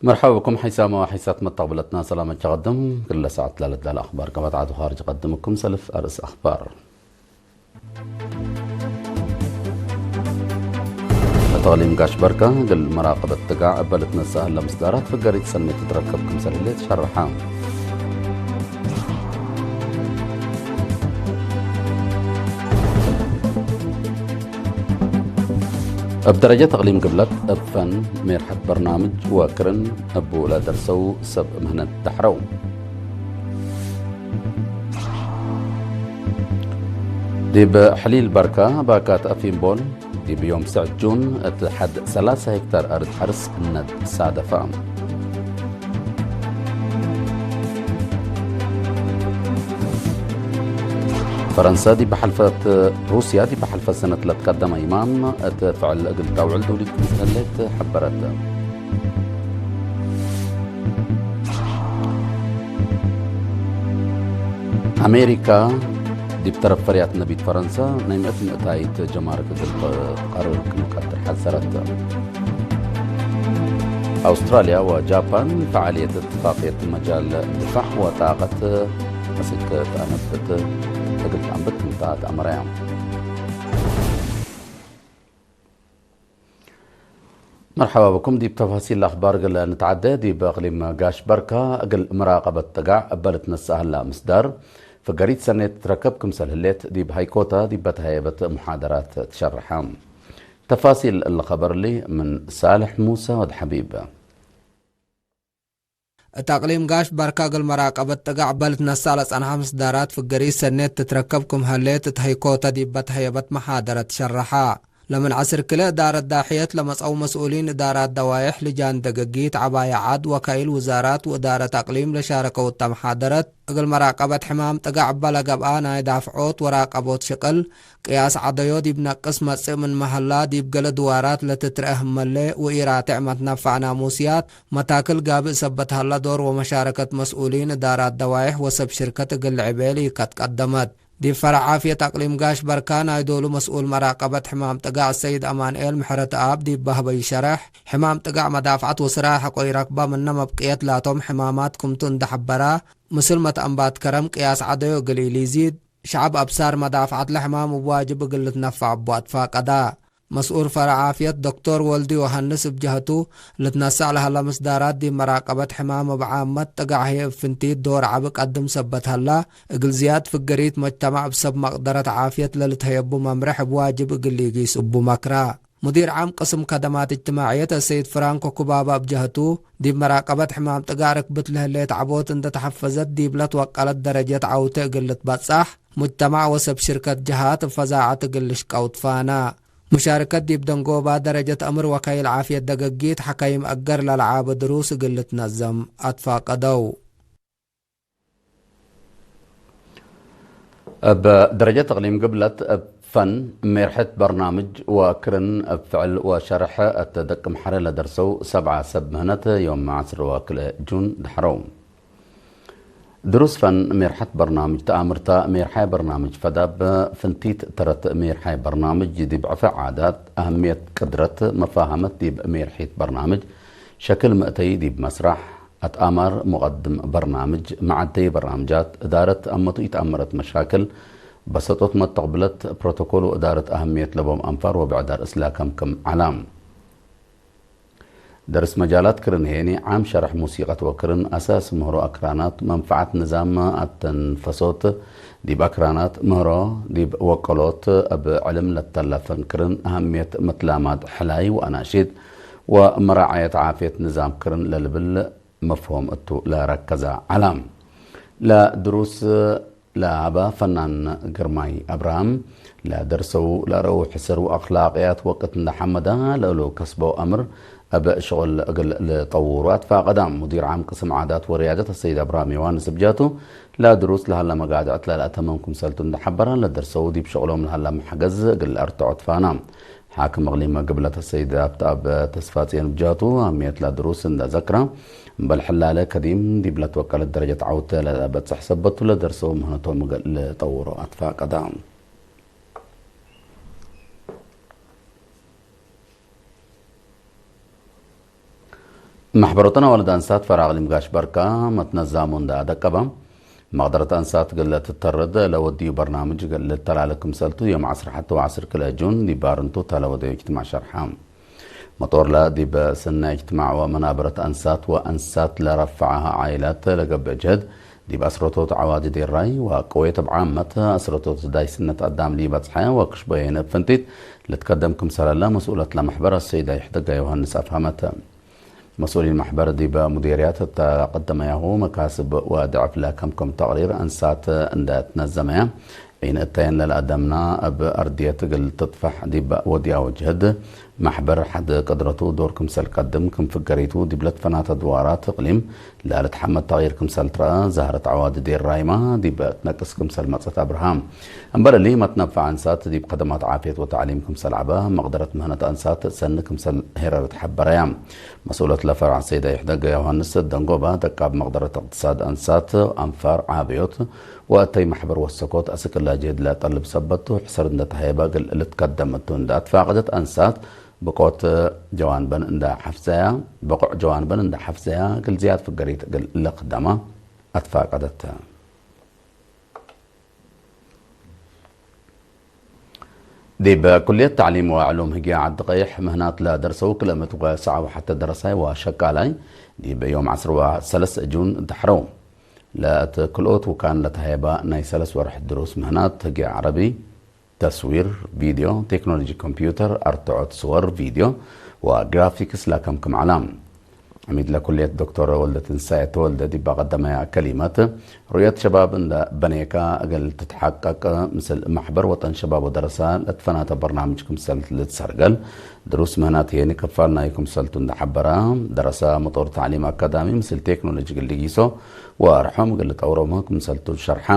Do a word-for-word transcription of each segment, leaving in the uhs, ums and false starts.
መርሐባ ብኩም ሐይሳመ ወሐይሳት መተቅብለትና ሰላመ ቸቀድም። ክለ ሰዓት ላለት ላለ አኽባር ቀበት ዐድ ወኻርጅ ቀድምኩም ሰልፍ አርእስ አኽባር። እት አቅሊም ጋሽ በርካ እግል መራቀበት ጥጋዕ እበ ልትነሰእ ሀለ ምስዳራት ፍገሪት ሰኔት ትትረከብ ክምሰል ህሌት ሸርሐ። እብ ደረጀት አቅሊም ግብለት እብ ፈን ሜርሐት በርናምጅ ወክርን እቡ ለደርሰው ሰብ ምህነት ደሐረው። ዲብ ሕሊል በርካ ባካት አፊምቦል ዲብ ዮም ስዕት ጁን እት ሐድ ሰላሳ ሄክታር አርድ ሐርስ እነት ሳደፋ። ፈረንሰ ዲብ ሐልፈት፣ ሩስያ ዲብ ሐልፈት ሰነት ለትቀደመ ኢማም እት ፍዕል እግል ተውዕል ዱሊት ክምሰል ህሌት ሐበረት። አሜሪካ ዲብ ተረፍ ፈርያት ነቢት ፈረንሰ ናይ ምእት ምእታይት ጀማርክ እግል ትቀርር ክም ቀድር ሐዘረት። አውስትራልያ ወጃፓን ፈዓልየት እትፋቅየት መጃል ድፋዕ ወጣቀት አስክ ተአነብት እግል ተአንብት ክም ተአመረያ። መርሐባ ብኩም። ዲብ ተፋሲል አኽባር እግል ንትዓደ፣ ዲብ እቅሊም ጋሽ በርካ እግል መራቀበት ጥጋዕ እበ ልትነሰእ ሀላ ምስዳር ፍገሪት ሰኔት ትትረከብ ክምሰል ህሌት ዲብ ሃይኮታ ዲብ በተሀየበት መሓደራት ትሸርሐ። ተፋሲል እሊ ኸበር እሊ ምን ሳልሕ ሙሳ ወድ ሐቢብ። እት አቅሊም ጋሽ በርካ እግል መራቀበት ጥጋዕ እበ ልትነሰእ ለጸንሐ ምስዳራት ፍገሪት ሰኔት ትትረከብ ክም ሀሌት እት ሀይኮተ ዲብ በተሀየበት መሓደረት ሸረሐ። ለምን ዐስር ክልኤ እዳረት ዳሕየት ለመጽአው መስኡሊን እዳራት ደዋይሕ፣ ልጃን ደገጊት፣ ዐባየ ዐድ፣ ወካይል ውዛራት ወእዳረት አቅሊም ለሻረከው እተ መሓደረት፣ እግል መራቀበት ሕማም ጥጋዕ እበ ለገብአ ናይ ዳፍዖት ወራቀቦት ሽቅል ቅያስ ዐደዮ ዲብ ነቅስ መጽእ ምንመ ሀላ፣ ዲብ ገሌ ድዋራት ለትትረአ ህመሌ ወኢራቴዕ መትነፋዕ ናሙስያት መታክል ጋብእ ሰበት ሀላ፣ ዶር ወመሻረከት መስኡሊን እዳራት ደዋይሕ ወሰብ ሽርከት እግል ልዕቤ ልኢከት ቀደመት። ዲብ ፈረዕ ዓፍየት አቅሊም ጋሽ በርካ ናይ ዶሉ መስኡል መራቀበት ሕማም ጥጋዕ ሰይድ አማንኤል ምሕረተአብ ዲብ በህበዩ ሸረሕ፣ ሕማም ጥጋዕ መዳፍዐት ወስራይ ሐቆ ኢረክበ ምነ መብቅየት ላቶም ሕማማት ክምቱ እንዴ ሐበራ፣ ምስል መትአንባት ከረም ቅያስ ዐደዮ እግል ኢሊዚድ፣ ሸዐብ አብሳር መዳፍዐት ለሕማም እብ ዋጅብ እግል ልትነፈዕ እቡ አትፋቀዳ። መስኡል ፈረዕ ዓፍየት ዶክቶር ወልዲ ዮሐንስ እብ ጀህቱ፣ ልትነሰእ ለሀለ ምስዳራት ዲብ መራቀበት ሕማም እብ ዓመት፣ ጥጋዕ ህዬ እብ ፍንቲት ዶር ዐቢ ቀድም ሰበት ሀላ፣ እግል ዝያድ ፍገሪት መጅተማዕ እብ ሰብ መቅደረት ዓፍየት ለልትሀየቡ መምርሕ እብ ዋጅብ እግል ሊጊስ እቡ መክራ። ሙዲር ዓም ቅስም ከደማት እጅትማዕየት አሰይድ ፍራንኮ ኩባባ እብ ጀህቱ፣ ዲብ መራቀበት ሕማም ጥጋዕ ርክብት ለህሌት ዐቦት እንዴ ተሐፈዘት፣ ዲብለ ትወቀለት ደረጀት ዐውቴ እግል ልትበጻሕ፣ ሙጅተማዕ ወሰብ ሽርከት ጀሃት እብ ፈዛዐት እግል ልሽቀው ትፋና። ሙሻርከት ዲብ ደንጎባ ደረጀት አምር ወካይል ዓፍየት ደገጊት ሐካይም አገር ለለዓበ ድሩስ እግል ልትነዘም አትፋቀደው። እብ ደረጀት እቅሊም ግብለት እብ ፈን ሜርሐት በርናምጅ ወክርን እብ ፍዕል ወሸርሕ እት ደቅም ሐረ ለደርሰው ሰብዓ ሰብ ምህነት ዮም ዐስር ወክልኤ ጁን ደሐረው። ድሩስ ፈን ሜርሐት በርናምጅ ተአምርታ ሜርሓይ በርናምጅ ፈዳብ ፍንቲት ተረት ሜርሓይ በርናምጅ ዲብ ዕፈ ዓዳት፣ አህምየት ቅድረት፣ መፋሀመት ዲብ ሜርሒት በርናምጅ፣ ሸክል መእተይ ዲብ መስራሕ፣ አትአማር ሙቀድም በርናምጅ፣ መዓደይ በርናምጃት፣ እዳረት አመቱ ኢተአመረት መሻክል፣ በሰጦት መተቅብለት፣ ፕሮቶኮል ወእዳረት አህምየት ለቦም አንፋር ወብዕዳር እስላከም ክም ዐላም። ደርስ መጃላት ክርን ሄኒ፣ ዓም ሸርሕ ሙሲቀት ወክርን፣ አሳስ ምህሮ አክራናት፣ መንፈዓት ንዛም አተንፈሶት ዲብ አክራናት፣ ምህሮ ዲብ ወቀሎት፣ እብ ዕልም ለተለ ፈን ክርን፣ አህምየት መትላማት ሕላይ ወአናሺድ ወመራዐየት ዓፍየት ንዛም ክርን ለልብል መፍሆም እቱ ለረከዘ ዐላም። ለድሩስ ለሀበ ፈናን ግርማይ አብርሃም፣ ለደርሰው ለአረው ሕስር ወአክላቅያት ወቅት እንደ ሐመደ ለእሉ ከስበው አምር እብ ሽቅል እግል ልጠውሩ አትፋቀዳ። ሙዲር ዓም ቅስም ዓዳት ወርያደት አሰይድ አብርሃም ዮሐንስ እብ ጃቱ፣ ለድሩስ ለሀለ መጋድዕት ለለአተመም ክምሰልቱ እንደ ሐበረ፣ ለደርሰው ዲብ ሽቅሎም ለሀለ መሕገዝ እግል ለአርትዖ ትፋና። ሓክም እቅሊም ግብለት አሰይድ አብተአብ ተስፋጽዮን እብ ጃቱ፣ አህምየት ለድሩስ እንደ ዘክረ፣ እምበል ሕላለ ከዲም ዲብ ለትወቀለት ደረጀት ዐውተ ለለበጽሕ ሰበቱ ለደርሰው ምህነቶም እግል ልጠውሮ አትፋቀዳ። መሕበር ወጠን አዋልድ አንሳት ፈር አቅሊም ጋሽ በርካ መትነዛሙ እንደ አደቀበ፣ መቅደረት አንሳት እግል ትተርድ ለወድዩ በርናምጅ እግል ልተላለ ክምሰልቱ፣ ዮም ዐስር ሐቱ ወዐስር ክልኤ ጁን ዲብ ባርንቱ ተለወደዩ እጅትማዕ ሸርሐ። መጦርለ ዲብ ስነ እጅትማዕ ወመናበረት አንሳት ወአንሳት ለረፍዐሃ ዓኢላት ለገብእ ጅህድ፣ ዲብ አስረቶት ዐዋዲ ዴራይ ወቀዌት እብ ዓመት አስረቶት ዳይስነት አዳም ሊበጽሐ ወክሽቦ የነ እብ ፍንቲት ልትከደም ክምሰለለ መስኡለት ለመሕበር አሰይድ አይሕደጋ ዮሐንስ አፍሀመተ። መስኡሊን መሕበር ዲብ ሙዴርያት እተ ቀደመያሁ መካስብ ወድዕፍለ ከምክም ተቅሪር አንሳት እንደ ትነዘመየ፣ ዒን እተየን ለለአደምና እብ አርድየት እግል ትጥፈሕ ዲብ ወድያሁ ጅህድ፣ መሕበር ሐድ ቅድረቱ ዶር ክምሰል ቀድም ክም ፍገሪቱ ዲብ ለትፈናተ ድዋራት እቅሊም ለልትሐመድ ተቅይር ክምሰል ትረአ ዛህረት ዐዋዲ ዴራይማ ዲብ ትነቅስ ክምሰል መጽአት አብርሃም። እምበል እሊ መትነፈዕ አንሳት ዲብ ከደማት ዓፍየት ወተዕሊም ክምሰል ዐበ፣ መቅደረት ምህነት አንሳት ሰኒ ክምሰል ሄረረት ሐበረያ። መስኡለት ለፈርዕ ሰይድ አይሕደገ ዮሐንስ ደንጎባ፣ ደቃብ መቅደረት እቅትሳድ አንሳት አንፋር ዓብዮት ወእተይ መሕበር ወሰኮት አስክ እላ ጅህድ ለጠልብ ሰበት ቱ፣ ሕሰር እንደ ተሀየበ እግል ልትከደም እቱ እንደ አትፋቀደት አንሳት ብቆት ጀዋንበን እንደ ሐፍዘያ፣ ብቆዕ ጀዋንበን እንደ ሐፍዘያ እግል ዝያድ ፍገሪት እግል ልክደማ አትፋቀደት። ዲብ ኩልየት ተዕሊም ወዕሉም ህግየ ዐዲ ቀይሕ ምህናት ለደርሰው ክልኤ ምእት ወሰብዓ ወሐተ ደረሳይ ወሸቃላይ ዲብ ዮም ዐስር ወሰለስ ጁን ደሐረው። ለእት ክልኦት ውካን ለተሀየባ ናይ ሰለስ ወርሕ ድሩስ ምህናት ህግየ ዐረቢ፣ ተስዊር፣ ቪድዮ፣ ቴክኖሎጂ ኮምፒውተር፣ አርትዖት ስወር፣ ቪድዮ ወግራፊክስ ለከምክም ዐላ። ዐሚድ ለኩልየት ዶክተር ወልደትንሳኤ ተወልደ ዲብ ቀደመያ ከሊመት፣ ሩእየት ሸባብ እንደ በኔካ እግል ትትሐቀቅ፣ ምስል መሕበር ወጠን ሸባብ ወደረሳ ለትፈናተ በርናምጅ ክምሰል ልትሰርገል፣ ድሩስ ምህናት ህዬ ክፋል ናዩ ክምሰልቱ እንደ ሐበራ፣ ደረሳ ምጦር ተዕሊም አካዳሚ ምስል ቴክኖሎጂ እግል ልጊሶ ወአርሖም እግል ልጠውሮም ክምሰልቱ ሸርሐ።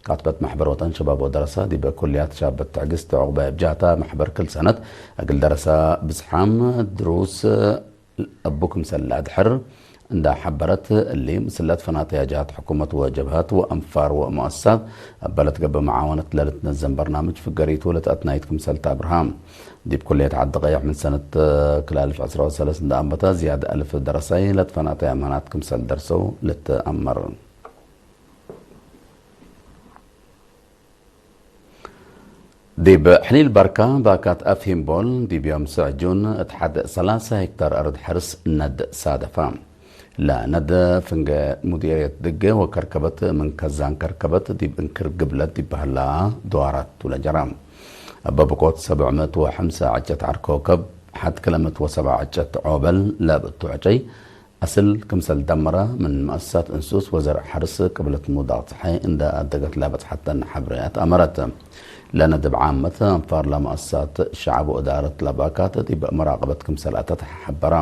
ካትበት መሕበር ወጠን ሸባብ ወደረሳ ዲበ ኩልያት ሻበት ትዕግስት ዑቅባይ እብ ጃህታ መሕበር ክል ሰነት እግል ደረሳ ብዝሓም ድሩስ እቡ ክምሰል ለአድሕር እንዳ ሐበረት፣ እሊ ምስል ለትፈናተያ ጀሃት ሕኩመት ወጀብሀት ወአንፋር ወመአሰሳት እበ ለትገብእ መዓወነት ለልትነዘም በርናምጅ ፍገሪቱ ለተአትናይት ክምሰል ተአብርሃ። ዲብ ኩልየት ዐዲ ቀየሕ ምን ሰነት ክልኤ አልፍ ዕስራ ወሰለስ እንዳ አንበተ ዝያድ አልፍ ደረሳይ ለትፈናተያ ምህናት ክምሰል ደርሰው ልትአመር። ዲብ ሕሊል በርካ ባካት አፍሂምቦል፣ ዲብ ዮም ስዕ ጁን እት ሐድ ሰላሳ ሄክታር አርድ ሐርስ ነድ ሳደፋ። ለነድ ፍንገ ሙዲርየት ድገ ወከርከበት ምን ከዛን ከርከበት ዲብ እንክር ግብለት ዲብ በህላ ድዋራት ቱ ለጀራ። እበ ብቆት ሰብዕ ምእት ወሐምሳ ዕጨት ዐር ኮከብ፣ ሐድ ክለ ምእት ወሰብዓ ዕጨት ዖበል ለብእቱ ዕጨይ፣ አስል ክምሰል ደመረ ምን መአሰሳት እንሱስ ወዘርዕ ሐርስ ቅብለት ሙዳቅ ጸሓይ እንደ አደገት ለበጽሐተን ሐብሬያት አመረት። ለነድብ ዓመት አንፋር ለመአሰሳት ሸዐብ ወእዳረት ለባካት ዲብ መራቀበት ክምሰል አተት ሐበራ።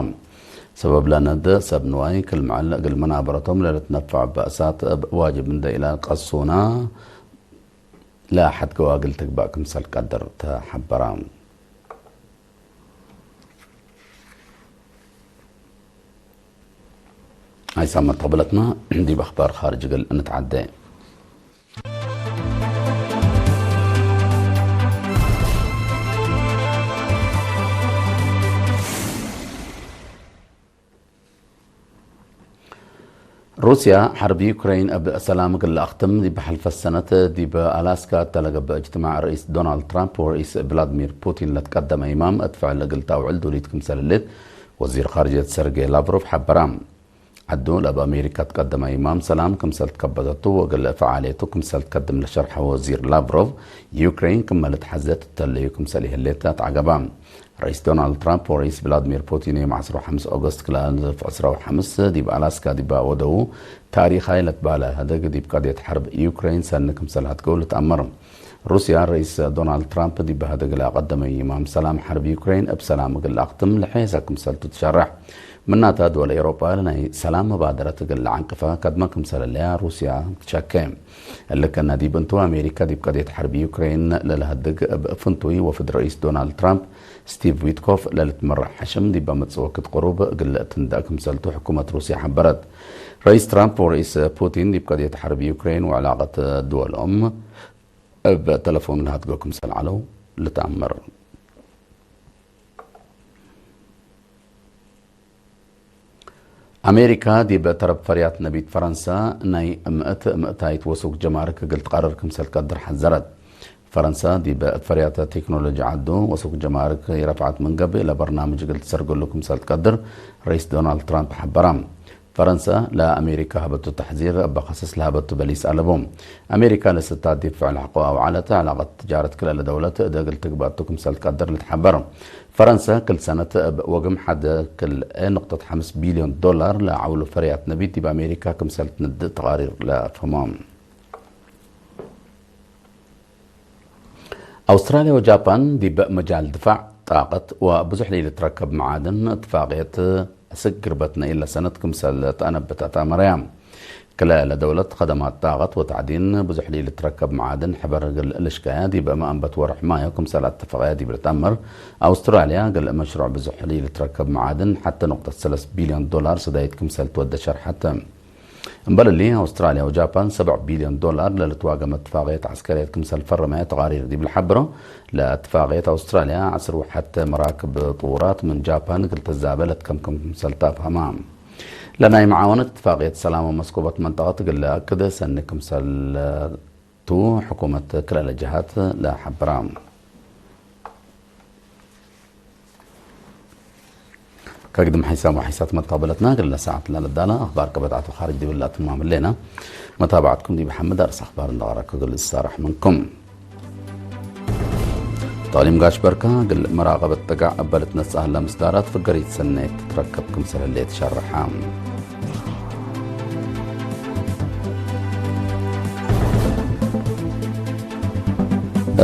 ሰበብ ለነድ ሰብ ንዋይ ክል መዐል እግል መናበረቶም ለልትነፈዕ በእሳት እብ ዋጅብ እንደ ኢለቀሱና ለሐድ ገዋግል ትግባእ ክምሰል ቀድር ተሐበራ። አይሳመት ተቅብለትና ዲብ አኽባር ኻርጅ እግል እንትዓዴ። ሩስያ ሐርብ ዩክሬን እብ ሰላም እግል ለአክትም ዲብ ሐልፈት ሰነት ዲብ አላስካ እተ ለገብአ እጅትማዕ ርኢስ ዶናልድ ትራምፕ ወርኢስ ቭላድሚር ፑቲን ለትቀደመ ኢማም እት ፍዕል እግል ተአውዕል ዱሊት ክምሰል ህሌት ወዚር ኻርጅየት ሰርጌ ላቭሮቭ ሐበራ። ዐዱ ለእብ አሜሪካ ትቀደመ ኢማም ሰላም ክምሰል ትከበተቱ ወእግል ፈዓልየቱ ክምሰል ትከድም ለሸርሐ ወዚር ላቭሮቭ፣ ዩክሬን ክመ ልትሐዘ ትተለዩ ክምሰል ኢህሌት አትዐገባ። ረኢስ ዶናልድ ትራምፕ ወረኢስ ቭላድሚር ፑቲን ዮም ዐስር ወሐምስ ኦገስት ክልኤ አልፍ ዕስራ ወሐምስ ዲብ አላስካ ዲብ ወደዉ ታሪኻይ ለትበህለ ህድግ ዲብ ቀድየት ሐርብ ዩክሬን ሰኒ ክምሰል ሀድገው ልትአመር። ሩስያ ረኢስ ዶናልድ ትራምፕ ዲብ ህድግ ለአቀደመዩ ኢማም ሰላም ሐርብ ዩክሬን እብ ሰላም እግል ለአክትም ለሐይሰ ክምሰልቱ ትሸረሕ። ምናተ ድወል ኤውሮጳ ለናይ ሰላም መባደረት እግል ለዐንቅፈ ከድመ ክምሰል ህለያ ሩስያ ትሸኬ። እሊ ክእነ ዲብ እንቱ፣ አሜሪካ ዲብ ቀድየት ሐርብ ዩክሬን ለለሀድግ እብ ፍንቱይ ወፍድ ረኢስ ዶናልድ ትራምፕ፣ ስቲቭ ዊትኮፍ ለልትመረሕ ሐሽም ዲብ መጽእ ወክድ ቅሩብ እግል ለእትንደእ ክምሰልቱ ሕኩመት ሩስያ ሐበረት። ረኢስ ትራምፕ ወረኢስ ፑቲን ዲብ ቀድየት ሐርብ ዩክሬን ወዕላቀት ድወሎም እብ ተለፎን ለሀድጎ ክምሰል ዐለው ልትአመር። አሜሪካ ዲብ ተረብ ፈርያት ነቢት ፈረንሰ ናይ ምእት ምእታይት ወሱግ ጀማርክ እግል ትቀርር ክምሰል ትቀድር ሐዘረት። ፈረንሰ ዲብ ፈርያተ ቴክኖሎጂ ዐዱ ወሱግ ጀማርክ ኢረፍዐት ምን ገብእ ለበርናምጅ እግል ትሰርገሉ ክምሰል ትቀድር ረኢስ ዶናልድ ትራምፕ ሐበረ። ፈረንሰ ለአሜሪካ ሀበቱ ተሕዚር እበ ከሰስ ለሀበቱ በሊስ አለቡ። አሜሪካ ለስታት ዲብ ፍዕል ሐቆ አውዐለት፣ ዐላቀት ትጃረት ክልኤ ለደውለት እደ እግል ትግበእ ቱ ክምሰል ትቀድር ልትሐበር። ፈረንሰ ክል ሰነት እብ ወግም ሐደ ክልኤ ንቅጠት ሐምስ ቢልዮን ዶላር ለዐውሉ ፈርያት ነቢት ዲብ አሜሪካ ክምሰል ትንድእ ተቃሪር ለፍህሞ። አውስትራልያ ወጃፓን ዲብ መጃል ድፋዕ፣ ጣቀት ወብዙሕ ለኢልትረከብ መዓድን እትፋቅየት እስክ ግርበትነ ኢለ ሰነት ክምሰል ተአነብት አትአመረያ። ክልኤ ለደውለት ከደማት ጣቀት ወተዕዲን ብዙሕ ለኢልትረከብ መዓድን ሕበር እግል ልሽቀየ ዲብ መአንበት ወርሕ ማዮ ክምሰል አተፈቀየ ዲብ ልትአመር፣ አውስትራልያ እግል መሽሩዕ ብዙሕ ለኢልትረከብ መዓድን ሐቴ ኑቅጠት ሰለስ ቢልዮን ዶላር ስዳይት ክምሰል ትወደ ሸርሐተ። እምበል እሊ፣ አውስትራልያ ወጃፓን ሰብዕ ቢልዮን ዶላር ለልትዋገመ እትፋቅየት ዐስከርየት ክምሰል ፈረመየ ተቃሪር ዲብ ለሐብሮ፣ ለእትፋቅየት አውስትራልያ ዐስር ወሐቴ መራክብ ጥዉራት ምን ጃፓን እግል ተዛበ ለትከምክም ክምሰል ተአፍሀማ። ለናይ መዓወነት እትፋቅየት ሰላም ወመስኮበት መንጠቀት እግል ለአክድ ሰኒ ክምሰል ቱ፣ ሕኩመት ክልኤ ጀሃት ለሐብራ። ከግድም ሐይሳም ወሐይሳት መታበለትና እግለ ሰዓት ለልዳላ አኽባር ቀበጣት ወኻርጅ ዲብላ ትማም ህሌና። መታብዐትኩም ዲብ ሐምድ አርስ አኽባር እንደ ቀረኩ እግል እሳረሕ ምንኩም። ተቅሊም ጋሽ በርካ እግል መራቀበት ጠጋዕ እበ ልትነጸህ ለምስዳራት ፍገሪት ሰኔት ትትረከብ ክምሰል ህሌት ሸርሐ።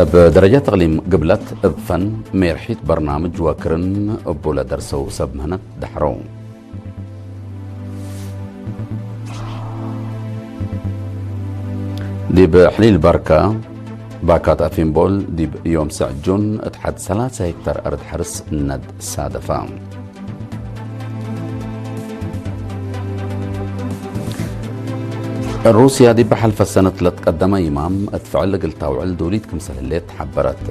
እብ ደረጃ ተቅሊም ግብለት እብ ፈን ሜርሒት በርናምጅ ወክርን እቡ ለደርሰው ሰብ ምህነት ደሐረው። ዲብ ሕሊል ባርካ፣ ባካት አፊምቦል ዲብ ዮም ሰዕ ጁን እት ሐድ ሰላሰ ሄክተር አርድ ሐርስ ነድ ሳደፋ። ሩስያ ዲብ ሐልፈ ሰነት ለትቀደመ ይማም እት ፍዕል እግል ታውዕል ዱሊት ክምሰል ህሌት ሐበረት።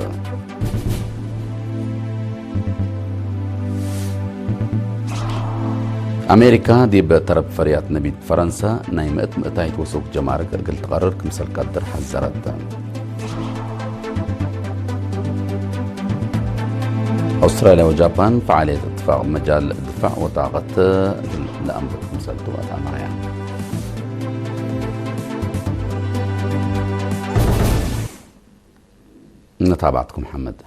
አሜሪካ ዲብ ተረብ ፈርያት ነቢት ፈረንሰ ናይ ምእት ምእታይት ወሱግ ጀማርክ እግል ትቀርር ክምሰል ቀድር ሐዘረት። አውስትራልያ ወጃፓን ፈዓልየት እትፋቅ መጃል ድፋዕ ወጣቀት እግል ለአንብት ክምሰልቱ አትአመረያ። ነታብዐትኩም ሐመድ።